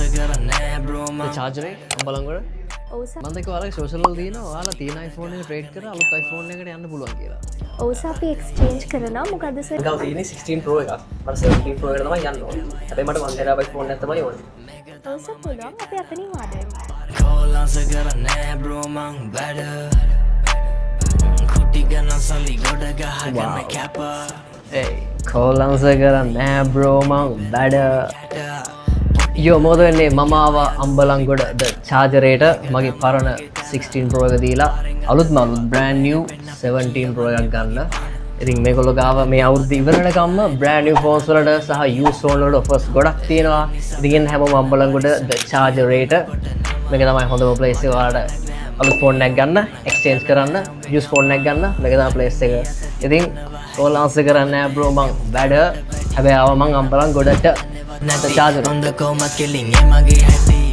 Answer කරන්නේ bro මං. චාර්ජරේ අම්බලන්ගොඩ. ඔව් සර්. මම දැක්ක ඔයාලගේ සෝෂල් වල තියෙනවා ඔයාලා තියෙන iPhone එක ට්‍රේඩ් කරලා අලුත් iPhone එකට යන්න පුළුවන් කියලා. ඔව් සර්, අපි එක්ස්චේන්ජ් කරනවා. මොකද්ද සර්? ගාව තියෙන්නේ 16 Pro එකක්. මට 17 Pro එකට තමයි යන්න ඕනේ. හැබැයි මට 1 TB phone එකක් තමයි ඕනේ. ඔව් සර්, පුළුවන්. අපි අතනින් වාඩි වෙමු. කෝල් ආන්සර් කරන්නේ බ්‍රෝ මං වැඩ. කුටි ගණන් සල්ලි ගොඩ ගහගන්න කැප. ඒයි, කෝල් ආන්සර් කරන්නේ නෑ බ්‍රෝ මං වැඩ. යෝ, මොකද වෙන්නේ? මම ආවා අම්බලන්ගොඩ ද චාර්ජරේට මගේ පරණ 16 Pro එක දීලා අලුත්ම අලුත් බ්‍රෑන්ඩ් නිව් 17 Pro එකක් ගන්න. ඉතින් මේගොල්ලෝ ගාව මේ අවුරුද්ද ඉවර වෙනකම්ම බ්‍රෑන්ඩ් නිව් ෆෝන්ස් වලට සහ යූස් ෆෝන් වලට ඔෆර්ස් ගොඩක් තියෙනවා. ඉතින් එන්න හැමෝම අම්බලන්ගොඩ ද චාර්ජරේට. මේක තමයි හොඳම ප්ලේස් එක ඔයාලට අලුත් ෆෝන් එකක් ගන්න, එක්ස්චේන්ජ් කරන්න, යූස් ෆෝන් එකක් ගන්න. මේක තමයි ප්ලේස් එක. ඉතින් කෝල් ආන්සර් කරන්නේ නෑ බ්‍රෝ මං වැඩ. හැබැයි ආවා මං අම්බලන්ගොඩට නැති චාර්ජර්. හොඳ කොමත් කෙලින් ඒ මගේ හැටි.